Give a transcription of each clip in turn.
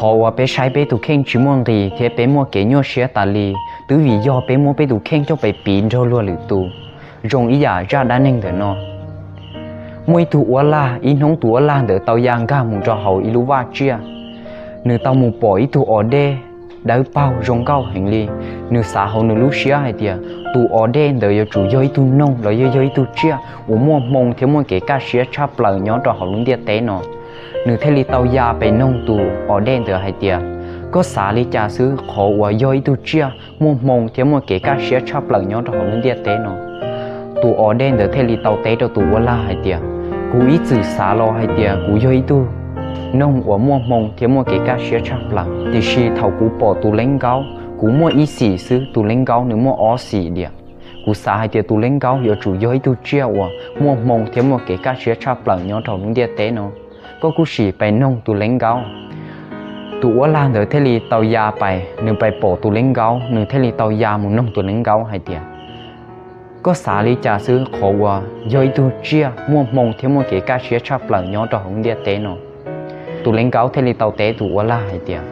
Qhov uas peb saib peb tus kheej tsis muaj nqis thiab peb muaj kev nyuaj siab tas li, twb vim yog peb muab peb tus kheej coj pais piv nrog luag lwm tus. Zoo ib yam zaj dab neeg ntawm no. Muaj ib tug uab lag, ib hnub tus uab lag ntawd tau ya nkag mus rau hauv ib lub vaj tsiaj. Nws tau mus pom ib tug os dej dawb paug zoo nkauj heev li. Nws xav hauv nws lub siab hais tias tus os dej ntawd yuav tsum yog ib tug noog los yog yog ib tug tsiaj uas muaj hmoo thiab muaj kev kaj siab tshaj plaws nyob rau hauv lub ntiaj teb no. Nws thiaj li tau ya pais noog tus os dej ntawd hais tias, koj xav li cas xwb qhov uas yog ib tug tsiaj muaj hmoo thiab muaj kev kaj siab tshaj plaws nyob rau hauv lub ntiaj teb no? Tus os dej ntawd thiaj li tau teb rau tus uab lag hais tias, kuv ib txwm xav los hais tias kuv yog ib tug noog uas muaj hmoo thiab muaj kev kaj siab tshaj plaws, tiam sis thaum kuv pom tus leej nkaub, kuv muaj ib xim xwb, tus leej nkaub nws muaj ob xim diam. Kuv xav hais tias tus leej nkaub yuav tsum yog ib tug tsiaj uas muaj hmoo thiab muaj kev kaj siab tshaj plaws nyob rau lub ntiaj teb no. Koj kuj sim pais noog tus leej nkaub. Tus uab lag ntawd thiaj li tau ya pais, nws pais pom tus leej nkaub, nws thiaj li tau ya mus noog tus leej nkaub hais tias, koj xav li cas xwb qhov uas yog ib tug tsiaj muaj hmoo thiab muaj kev kaj siab tshaj plaws nyob rau hauv lub ntiaj teb no? Tus leej nkaub thiaj li tau teb tus uab lag hais tias,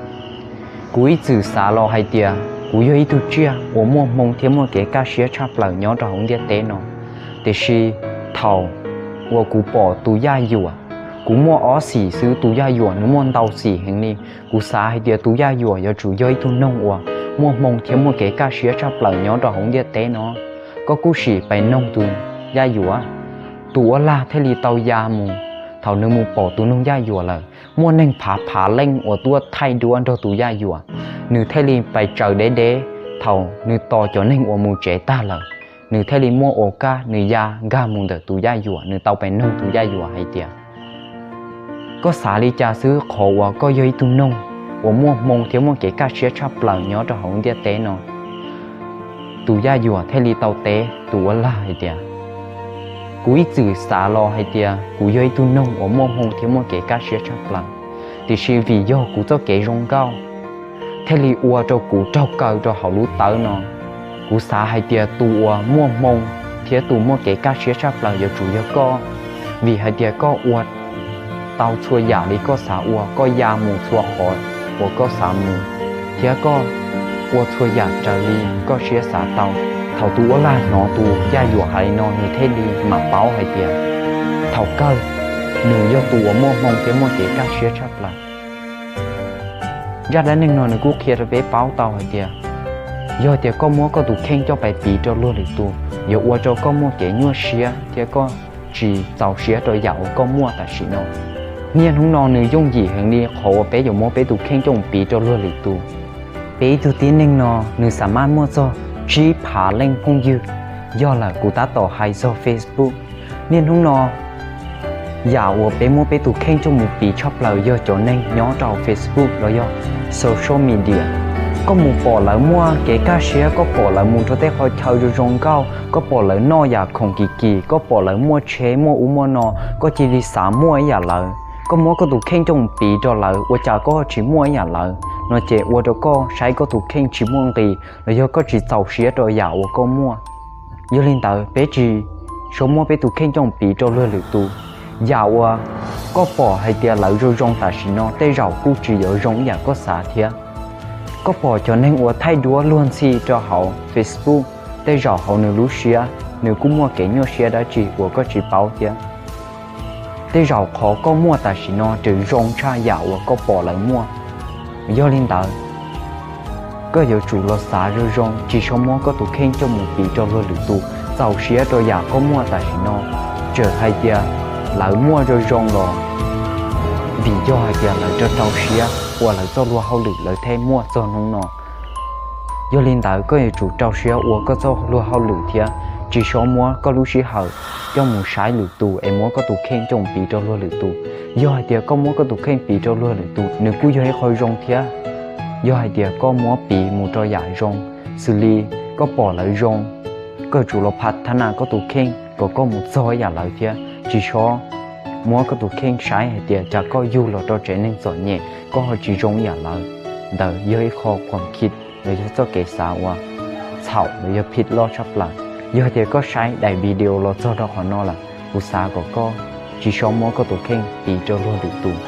kuv ib txwm xav los hais tias kuv yog ib tug tsiaj uas muaj hmoo thiab muaj kev kaj siab tshaj plaws nyob rau hauv lub ntiaj teb no, tiam sis thaum uas kuv pom tus yaj yuam, kuv muaj ob xim xwb, tus yaj yuam nws muaj ntau xim heev li. Kuv xav hais tias tus yaj yuam yuav tsum yog ib tug noog uas muaj hmoo thiab muaj kev kaj siab tshaj plaws nyob rau hauv lub ntiaj teb no. Koj kuj sim pais noog tus yaj yuam. Tus uab lag thiaj li tau ya mus. Thaum nws mus pom tus noog yaj yuam lawm, muaj neeg phav phav leej uas tuaj thaij duab nrog tus yaj yuam. Nws thiaj li pais tsaws deb deb. Thaum nws tos cov neeg uas mus tsev tag lawm, nws thiaj li muaj ua kaj nws ya nkag mus ntawm tus yaj yuam, nws tau pais noog tus yaj yuam hais tias, koj xav li cas xwb qhov uas koj yog ib tug noog uas muaj hmoo thiab muaj kev kaj siab tshaj plaws nyob rau hauv lub ntiaj teb no? Tus yaj yuam thiaj li tau teb tus uab lag hais tias, kuv ib txwm xav los hais tias kuv yog ib tug noog uas muaj hmoo thiab muaj kev kaj siab tshaj plaws, tiam sis vim yog kuv txoj kev zoo nkauj thiaj li ua rau kuv raug kaw rau hauv lub tawv no. Kuv xav hais tias tus uas muaj hmoo thiab tus muaj kev kaj siab tshaj plaws yuav tsum yog koj, vim hais tias koj ua tau txhua yam li koj xav ua, koj ya mus txhua qhov uas koj xav mus, thiab koj ua txhua yam raws li koj siab xav tau. Thaum tus uab lag hnov tus yaj yuam hais li no, nws thiaj li mam paub hais tias thaum kawg nws yog tus uas muaj hmoo thiab muaj kev kaj siab tshaj plaws. Zaj dab neeg no nws kuj qhia rau peb paub tau hais tias, yog tias koj muab koj tus kheej coj pais piv rau luag lwm tus, yuav ua rau koj muaj kev nyuaj siab thiab koj tsis txaus siab rau yam uas koj muaj tam sim no. Niaj hnub no nws yooj yim heev li qhov uas peb yuav muab peb tus kheej coj mus piv rau luag lwm tus. Peb ib tug tib neeg no nws xam maj muaj txog tsib phav leej phooj ywg, yog lawm kuv tab tom hais txog Facebook. Niaj hnub no yam uas peb muab peb tus kheej coj mus piv tshaj plaws yog cov neeg nyob rau Facebook los yog social media. Koj mus pom lawv muaj kev kaj siab, koj pom lawv mus rau tej qhov chaw zoo zoo nkauj, koj pom lawv noj yam khoom kim kim, koj pom lawv muaj tsheb muaj ub muaj no, koj cia li xav muaj ib yam lawv. Koj muab koj tus kheej coj mus piv rau lawv, ua cas koj tsis muaj ib yam lawv no ces ua rau koj saib koj tus kheej tsis muaj nqis los yog koj tsis txaus siab rau yam uas koj muaj. Yog li ntawd peb tsis txhob muab peb tus kheej coj mus piv rau luag lwm tus. Yam uas koj pom hais tias lawv zoo zoo tam sim no tej zaum kuj tsis yuav zoo ib yam koj xav thiab. Koj pom cov neeg uas thaij duab luag ntxhi rau hauv Facebook, tej zaum hauv nws lub siab nws kuj muaj kev nyuaj siab dab tsi uas koj tsis paub thiab. Tej zaum qhov koj muaj tam sim no tseem zoo tshaj yam uas koj pom lawv muaj. Yog li ntawd, koj yuav tsum los xav zoo zoo, tsis txhob muab koj tus kheej coj mus piv rau luag lwm tus, txaus siab rau yam koj muaj tam sim no. Txawm hais tias lawv muaj zoo zoo los vim yog hais tias lawv rau rau siab ua lawv txoj luag hauj lwm lawv thiaj muaj txog hnub no. Yog li ntawd koj yuav tsum rau siab ua koj txoj luag hauj lwm thiab tsis txhob muab koj lub sij hawm coj mus saib lwm tus es muab koj tus kheej coj mus piv rau luag lwm tus. Yog hais tias koj muab koj tus kheej piv rau luag lwm tus, nws kuj yog ib qho zoo thiab. Yog hais tias koj muab piv mus rau yam zoo, xws li koj pom lawv zoo, koj yuav tsum los pha thab nas koj tus kheej kom koj mus txog ib yam lawv thiab. Tsis txhob muab koj tus kheej saib hais tias cas koj yug los rau tsev neeg txom nyem koj ho tsis zoo ib yam lawv. Ntawd yog ib qho khwv khij los yog txoj kev xav uas txhaum los yog phim loj tshaj plaws. Yog tias koj saib daim video los txog rau qhov no lawm, kuv xav kom koj tsis txhob muab koj tus kheej piv rau luag lwm tus.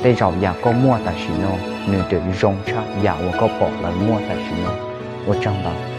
Tej zaum yam koj muaj tam sim no nws twb zoo tshaj yam uas koj pom lawv muaj tam sim no. Ua tsaug ntau.